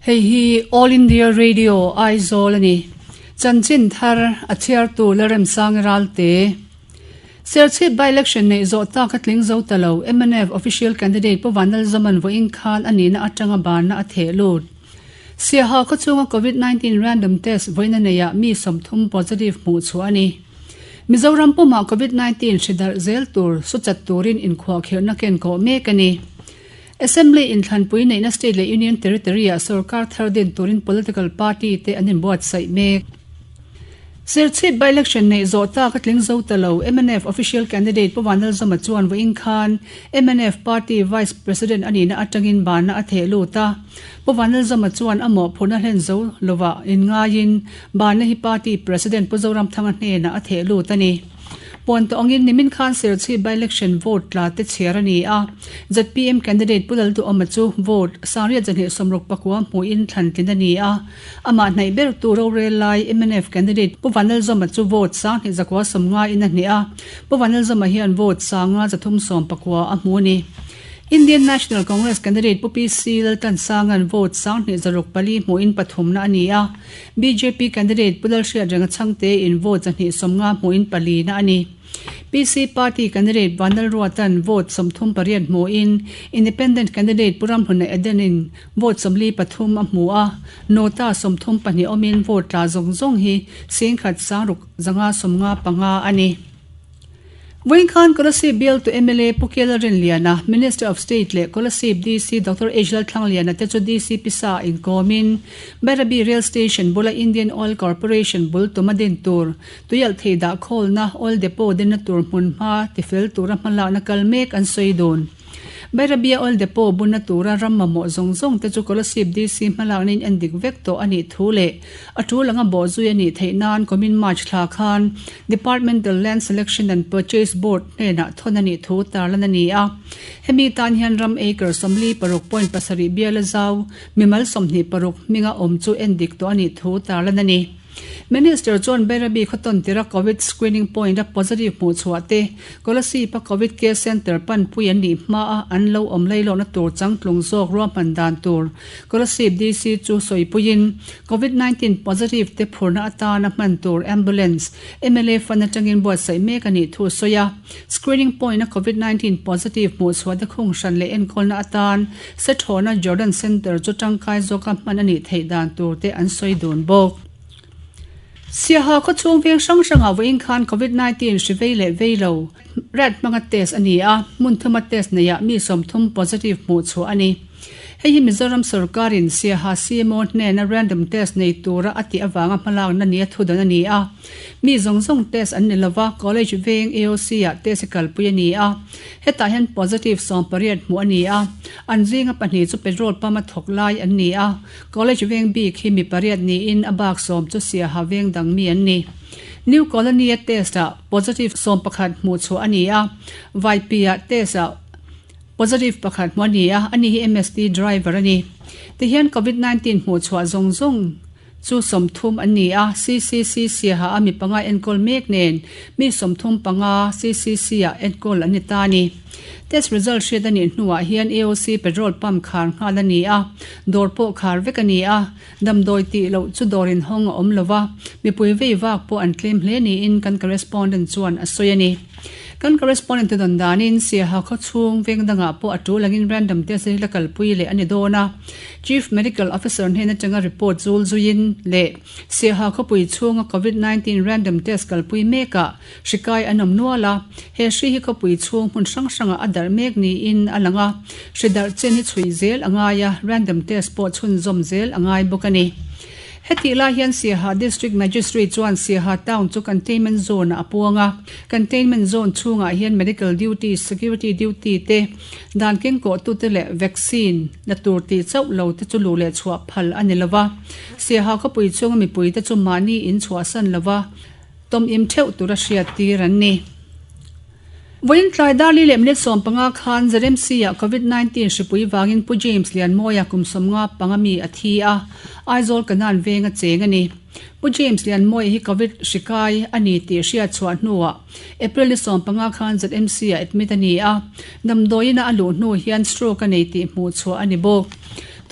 Hei hi All India Radio Aizawl a ni. Chanchin thar a chhiartu Lalremsang Ralte. Serchhip by-election neih zawh tak a tling zo ta lo, mnf official candidate Pu Vanlalzaman vawiin khan a nihna atanga banna a theh lut. Siaha khaw chhunga Covid 19 random test vawiin a neiah mi 30 positive hmuh chhuah a ni. Mizoram pumah Covid 19 hri darh zel tur suchat turin inkhuahkhirhna ken kawh mek a ni. Assembly inthlanpui neihna state leh union territory-ah sorkar thar din turin political party te an inbuatsaih mek. Serchhip by-election neih zawh tak a tling zo ta lo, mnf official candidate Pu Vanlalzawma chuan vawiin khan mnf party vice president a nihna atangin banna a theh lut a. Pu Vanlalzawma chuan a mawhphurhna hlen zo lovah inngaiin banna hi party president Pu Zoramthanga hnenah a theh lut a ni. Puan tawh angin nimin khan Serchhip by-election vote tla te chhiar a ni a, zpm candidate Pu Lalduhawma chu vote 6269 hmuhin thlan tlin a ni a, amah hnaih bertu rorel lai mnf candidate Pu Vanlalzawma chu vote 2990 in a hneh a, Pu Vanlalzawma hian vote 5319 a hmu a ni. Indian National Congress candidate Pu PC Laltansanga'n vote 2604 hmuhin pathumna a ni a, Bjp candidate Pu Lalhriatrenga Chhangte in vote 250 hmuhin palina a ni. PC party candidate Vanlalruata'n vote 38 hmuhin Independent candidate Pu Ramhluna Eden in vote 43 a hmu a, Nota 32 awmin vote tla zawng zawng hi 10,655 a ni. Vawiin khan Kolasib bialtu mla Pu Kela Rinliana, Minister of State leh Kolasib DC Doctor H Lalthlangliana te chu DC pisa ah inkawmin Bairabi Rail Station bula Indian Oil Corporation bul tuma din tur tuialhthei dah khawlna Oil Depot dinna tur hmunhma tifel tura hmalakna kal mek an sawi dun. Bairabia Oil Depot bunna tura ram mamawh zawng zawng te chu Kolasib DC hmalakna in en dik vek tawh a nih thu leh a tul anga bawhzui a nih theih nan kumin March thla khan Departmental Land Selection and Purchase Board hnenah thawn a nih thu tarlan a ni a. Hemi tan hian ram acre 46.7 biala zau mimal 26 hminga awm chu en dik tawh a nih thu tarlan a ni. Minister chuan Bairabi khawtawn tira Covid screening point a positive hmuh chhuah te, Kolasib a Covid Care Centre panpui an nih hma a an lo awm lailawhna tur changtlung zawk ruahman dan tur Kolasib DC chu sawipuiin Covid 19 positive te phurna atana hman tur ambulance mla fund atangin buatsaih mek a nih thu a sawi a. Screening point a Covid 19 positive hmuh chhuah te khung hran leh enkawlna atan Sethawna Jordan Centre chu tangkai zawka hman a nih theih dan tur te an sawi dun bawk. Siaha khaw chhung veng hrang hrangah vawiin khan Covid 19 hri vei leh vei lo rat hmanga test a ni a, hmun thuma test neiah mi 30 positive hmuh chhuah a ni. Hei hi Mizoram sorkarin Siaha CMO hnena random test nei tura a tih avanga hmalakna nia thudan a ni a. Mi zawng zawng test an ni lova, College veng AOC-ah test hi kalpui a ni a. Hetah hian positive 18 hmuh a ni a, an zinga pahnih chu petrol pump a thawk lai an ni a. College veng bik hi mi pariat niin a bak sawm chu Siaha veng dang mi an ni. New Colony-a test-ah positive 11 hmuh chhuah a ni a, Vaipi-ah test-ah Positive pakhat hmuh a ni a, ani hi MST driver a ni. Tihian Covid 19 hmuh chhuah zawng zawng chu 30 an ni a, CCC Siaha a mi panga enkawl mek nen mi 35 CCC ah enkawl an ni ta a ni. Test result hriat a nih hnuah hian AOC petrol pump khar nghal a ni a, dawr pawh khar vek a ni a, damdawi tih loh chu dawr inhawng a awm lo va, mipui vei vak pawh an tlem hle niin kan correspondent chuan a sawi a ni. Kan correspondent te dawn danin Siaha khaw chhung veng dangah pawh a tul angin random test hi la kalpui leh a ni dawn a. Chief Medical Officer hnen atanga report zul zuiin leh Siaha khawpui chhunga Covid 19 random test kalpui mekah hri kai an awm nual a. He hri hi khawpui chhung hmun hrang hrangah a darh mek niin a lang a. Hri darh chen hi chhui zel a ngai a, random test pawh chhunzawm zel a ngai bawk a ni. Hetih lai hian Siaha District Magistrate chuan Siaha Town chu Containment Zone ah a puang a. Containment Zone chhungah hian Medical Duty, Security Duty te, dan kengkawhtute leh Vaccine la tur tih chauh lo te chu luh leh chhuah phal a ni lova. Siaha khawpui chhunga mipui te chu mahni in chhuahsan lova tawm im theuh tura hriattir an ni. Vawiin tlai Darli leh minute 15 khan ZMC ah Covid 19 hripui vangin Pu James Lianmawia kum 55 mi a thi a, Aizawl Kanan veng a cheng a ni. Pu James Lianmawia hi Covid hri kai a ni tih hriat chhuah hnuah April ni 15 khan ZMC ah admit a ni a, damdawiin a a luh hnu hian stroke a nei tih hmuh chhuah a ni bawk.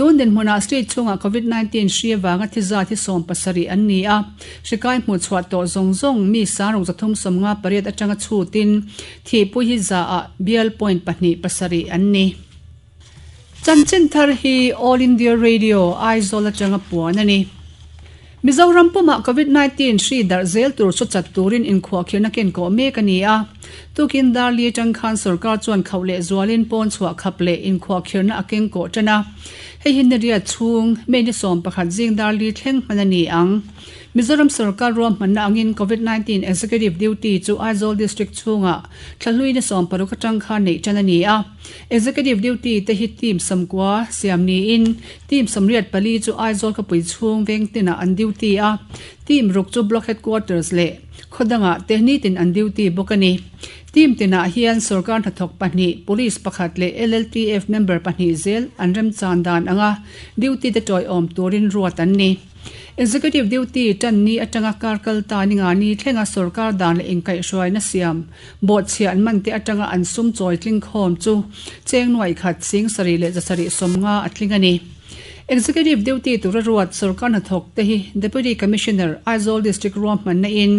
Tun dinhmunah state chhungah Covid 19 hri avanga thi zat hi 70 an ni a, hri kai hmuhchhuah tawh zawng zawng mi sangruk 358 atanga chhutin thihpui hi zaah bial point pahnih pasarih an ni. Chanchin thar hi All India Radio, Aizawl atanga puan a ni. Mizoram pumah Covid 19 hri darh zel tur chu chat turin inkhuahkhirhna kenkawh mek a ni a. Tukin Darli atang khan sorkar chuan khauh leh zualin pawn chhuah khap leh inkhuahkhirhna a kengkawh tan a. Hei hi niriat chhung, May ni 11 zing Darli thleng hman a ni ang. Mizoram sorkar ruahmanna angin Covid 19 Executive Duty chu Aizawl District chhungah thlahlui ni 16 atang khan neih tan a ni a. Executive Duty te hi team 90 siam niin Team 84 chu Aizawl khawpui chhung veng tinah an duty a, team ruk chu Block Headquarters leh khaw dangah te nitin an duty bawk a ni. Team tinah hian sorkar hnathawk pahnih, Police pakhat leh LLTF member pahnih zel an remchan dan anga duty te tawiawm turin ruat an ni. Executive duty tan ni atanga kar kal ta ni nga ni thlenga sorkar dan leh inkaihhruaina siam bawhchhiah an man te atanga an sum chawi tling khawm chu cheng nuaih khat 7750 a tling a ni. Executive duty tura ruat sorkar hnathawk te hi Deputy Commissioner, Aizawl District ruahmanna in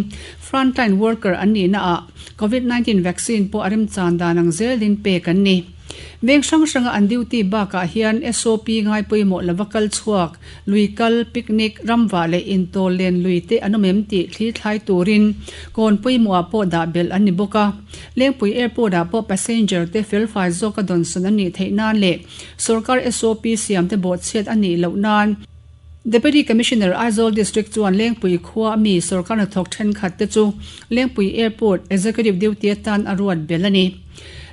frontline worker an nihna ah Covid 19 vaccine pawh a remchan dan ang zelin pek an ni. Veng hrang hranga an duty bakah hian SOP ngai pawimawh lova kal chhuak, lui kal, picnic, ramvah leh intawl len lui te an awm em tih thli thlai turin kawn pawimawhah pawh dah belh an ni bawk a. Lengpui Airport ah pawh passenger te felfai zawka dawnsawn an nih theih nan leh sorkar SOP siam te bawhchhiat a nih loh nan Deputy Commissioner Aizawl District chuan Lengpui khua a mi sorkar hnathawk thenkhat te chu Lengpui Airport Executive Duty atan a ruat belh a ni.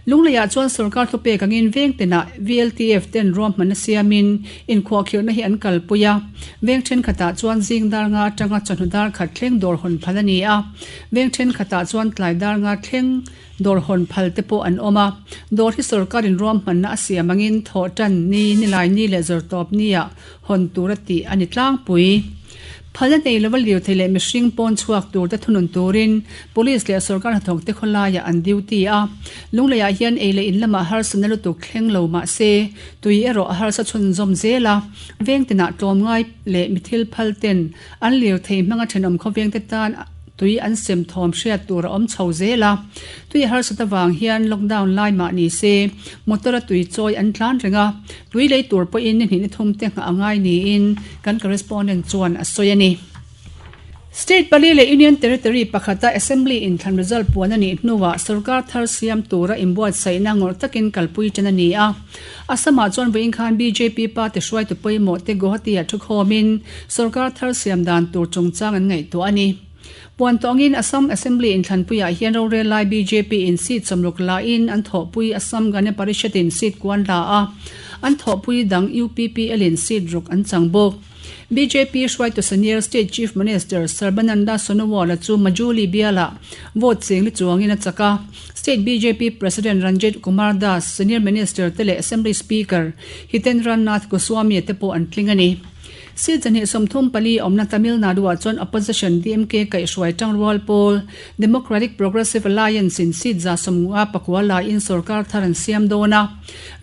Lungleiah chuan sorkar thupek angin veng tinah VLTF ten ruahmanna siamin inkhuahkhirhna hi an kalpui a. Veng thenkhatah chuan zing dar nga atanga chawhnu dar khat thleng dawr hawn phal a ni a. Veng thenkhatah chuan tlai dar nga thleng dawr hawn phal te pawh an awm a. Dawr hi sorkarin ruahmanna a siam angin thawh tan ni, nilai ni leh zawrtawp niah hawn tur a tih a ni tlangpui. Phalna nei lova lirthei leh mihring pawn chhuak tur te thunun turin Police leh sorkar hnathawk te khawlaiah an duty a. Lungleiah hian ei leh in lamah harsatna lutuk thleng lo mah se, tui erawh a harsa chhunzawm zel a. Veng tinah tlawmngai leh mithil phal ten an lirthei hmanga thenawm khawveng te tan tui an sem thawm hriat tur a awm chho zel a. Tui a harsat avang hian lockdown lai mah ni se, motor a tui chawi an tlan reng a. Tui lei tur pawhin ni hnih ni thum te nghah a ngai niin kan correspondent chuan a sawi a ni. State pali leh Union Territory pakhata Assembly inthlan result puan a nih hnuah sorkar thar siam tura inbuatsaihna ngawrh takin kalpui tan a ni a. Assam-ah chuan vawiin khan bjp party hruaitu pawimawh te Guwahati-ah thukhawmin sorkar thar siam dan tur chungchang an ngaihtuah a ni. Puan tawngin Assam Assembly inthlanpuiah hian rorel lai bjp in seat 60 lain an thawhpui Assam Gana Parishad in seat kuan la a, an thawhpui dang UPPL in seat ruk an chang bawk. Bjp hruaitu senior state chief minister Sarbananda Sonowal-a chu Majuli bialah vote cheng li chuangin a chak a. State bjp president Ranjit Kumar Das, senior minister te leh Assembly Speaker Hitendra Nath Goswami-a te pawh an tling a ni. Seat 234 awmna Tamil Nadu-ah chuan opposition DMK kaihhruai tangrual pawl Democratic Progressive Alliance in seat 59 laiin sorkar thar an siam dawn a.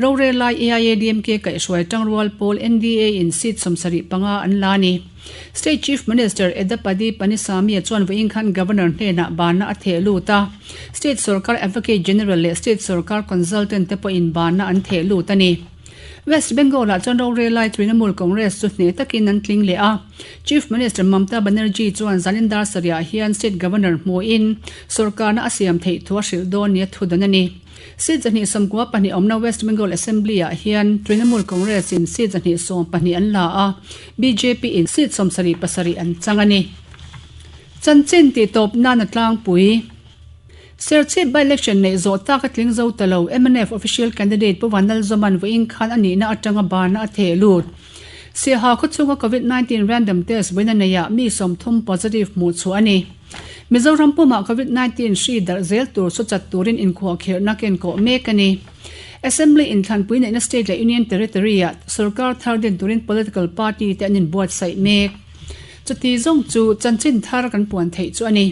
Rorel lai AIADMK kaihhruai tangrual pawl NDA in seat 75 an la a ni. State Chief Minister Edappadi Palaniswami-a chuan vawiin khan Governor hnenah banna a theh lut a. State sorkar Advocate General leh State sorkar consultant te pawhin banna an theh lut a ni. West Bengal-ah chuan rorel lai Trinamool Congress chu hneh takin an tling leh a. Chief Minister Mamta Banerjee chuan zanin dar sarihah hian State Governor hmuhin sorkarna a siam theih thu a hrilh dawn nia thu dan a ni. Seat 192 awmna West Bengal Assembly-ah hian Trinamool Congress in seat 112 an la a, bjp in seat 77 an chang a ni. Chanchin tihtawp nan a tlangpui. Serchhip by-election neih zawh tak a tling zo ta lo. Mnf official candidate Pu Vanlalzawman vawiin khan a nihna atanga bana a theh lut. Siaha khawchhunga Covid 19 random test vawiin a neihah mi 30 positive hmuh chhuah a ni. Mizoram pumah Covid 19 hri darh zel tur chu chat turin inkhuahkhirhna kenkawh mek a ni. Assembly inthlanpui neihna state leh Union Territory-ah sorkar thar din turin political party te an inbuatsaih mek. Chuti zawng chu chanchin thar kan puan theih chu a ni.